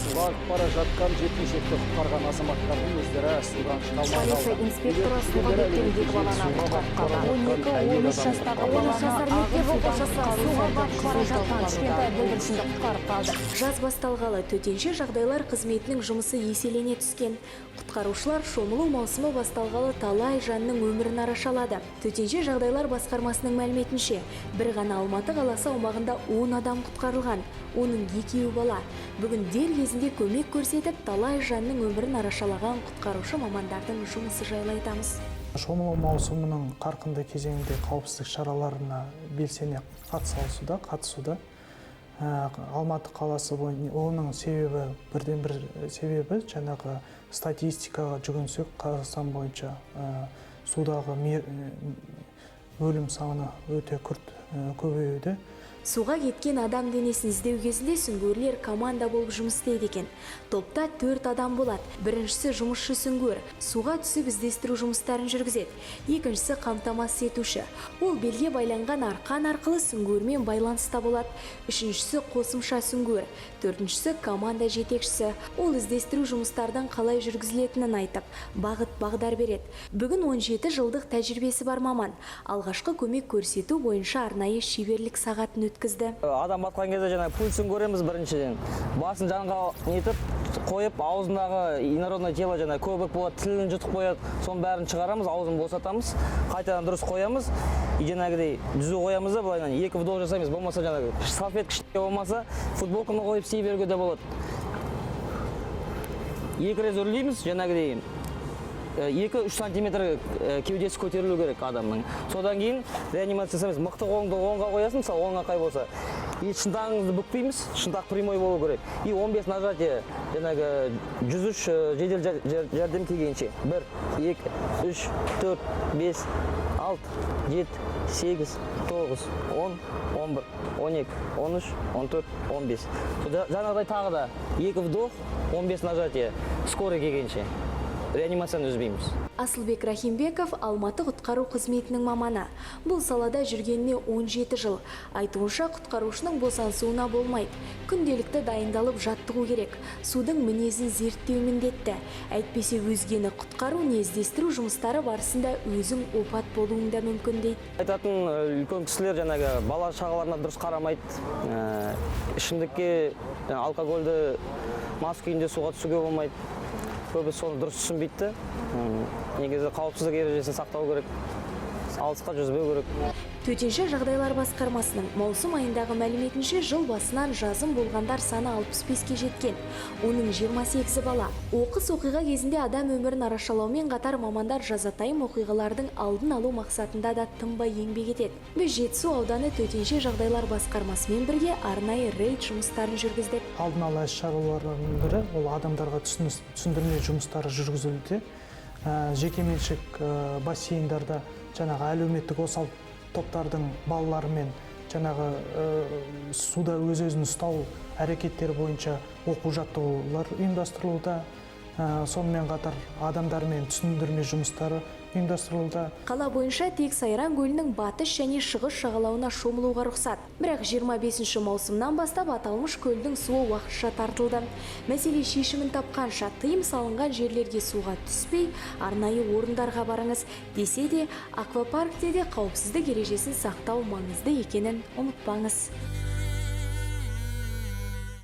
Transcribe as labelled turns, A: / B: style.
A: Суға ағып бара жатқан жеткіншекті құтқарған азаматтардың өздері судан шыға алмай қалды.
B: Полиция инспекторы суға кеткен екі баланы құтқарып қалды. 12-13 жастағы
C: 13 жасар мектеп оқушысы суға батып бара жатқан кішкентай бүлдіршінді құтқарып қалды.
D: Жаз басталғалы төтенше жағдайлар қызметінің жұмысы еселене түскен. Құтқарушылар шомылу маусымы басталғалы талай жанның өмірін арашалады. Төтенше жағдайлар басқармасының мәліметінше, бір ғана Алматы қаласы аумағында 10 адам құтқарылған, оның екеуі бала. Бүгін дер кезінде көмек көрсетіп, талай жанның өмірін арашалаған құтқарушы мамандардың жұмысы жайлы айтамыз.
E: Шомылу маусымының қарқынды кезеңінде қауіпсіздік шараларына белсене қатысуда. Алматы қаласы бойынша оның себебі, бірден бір себебі, жаңағы статистикаға жүгінсек, Қазақстан бойынша судағы өлім саны өте күрт көбеюде.
D: Суға кеткен адам денесін іздеу кезінде сүңгуірлер команда болып жұмыс істейді екен. Топта төрт адам болады. Біріншісі жұмысшы сүңгуір. Суға түсіп, іздестіру жұмыстарын жүргізеді. Екіншісі қамтамасыз етуші. Ол белге байланған арқан арқылы сүңгуірмен байланыста болады. Үшіншісі қосымша сүңгуір. Төртіншісі команда жетекшісі. Ол іздестіру жұмыстардың қалай жүргізілетінін айтып, бағыт бағдар береді. Бүгін 17 жылдық тәжірибесі бар маман алғашқы көмек көрсету бойынша арнайы шеберлік сағатын өткізді.
F: Адам батқан кезде жаңағы пульсін көреміз біріншіден. Басын жанға нетіп қойып, аузындағы инородное тело, жаңағы көбік болады, тілін жұтып қояды, соның бәрін шығарамыз, аузын босатамыз, қайтадан дұрыс қоямыз и жаңағыдай түзу қоямыз да, былайынан екі вдох жасаймыз. Болмаса жаңағы салфетка ештеңе болмаса, футболканы қойып істей беруге де болады. Екі рет үрлейміз, жаңағыдай 2-3 сантиметр кеудесі көтерілу керек адамның. Содан кейін реанимация жасаймыз. Мықты қолыңды оңға қоясың, мысалы, оңға қай болса, и шынтағыңызды бүкпейміз, шынтақ прямой болу керек. И 15 нажатие, жаңағы 103 жедел жәрдем келгенше. Бір, екі, үш, төрт, бес, алты, жеті, сегіз, тоғыз, 10, 11, 12, 13, 14, 15. Жаңағыдай тағы да екі вдох, 15 нажатие, скорый келгенше реанимацияны үзбейміз.
D: Асылбек Рахимбеков – Алматы құтқару қызметінің маманы. Бұл салада жүргеніне 17 жыл. Айтуынша, құтқарушының босаңсуына болмайды. Күнделікті дайындалып, жаттығу керек. Судың мінезін зерттеу міндетті. Әйтпесе өзгені құтқару не іздестіру жұмыстары барысында өзің опат болуың да мүмкін дейді.
F: Айтатын үлкен кісілер жаңағы бала шағаларына дұрыс қарамайды. Ішімдікке, жаңа алкогольді, мас күйінде суға түсуге болмайды. Көбі соны дұрыс түсінбейді де. Негізі қауіпсіздік ережесін сақтау керек, алысқа жүзбеу керек.
D: Төтенше жағдайлар басқармасының маусым айындағы мәліметінше, жыл басынан жазым болғандар саны 65-ке жеткен. Оның 28-і бала. Оқыс оқиға кезінде адам өмірін арашалаумен қатар мамандар жазатайым оқиғалардың алдын алу мақсатында да тынбай еңбек етеді. Біз Жетісу ауданы төтенше жағдайлар басқармасымен бірге арнайы рейд жұмыстарын жүргіздік.
E: Алдын ала іс шаралардың бірі ол адамдарға түсіндірме жұмыстары жүргізілуде. Жекеменшік бассейндарда жаңағы әлеуметтік осал топтардың балаларымен жаңағы суда өз өзін ұстау әрекеттері бойынша оқу жаттығулар ұйымдастырылуда. Сонымен қатар адамдармен түсіндірме жұмыстары ұйымдастырылуда.
D: Қала бойынша тек Сайран көлінің батыс және шығыс жағалауына шомылуға рұқсат. Бірақ 25 маусымнан бастап аталмыш көлдің суы уақытша тартылды. Мәселе шешімін тапқанша тыйым салынған жерлерге суға түспей, арнайы орындарға барыңыз. Десе де, аквапаркте де қауіпсіздік ережесін сақтау маңызды екенін ұмытпаңыз.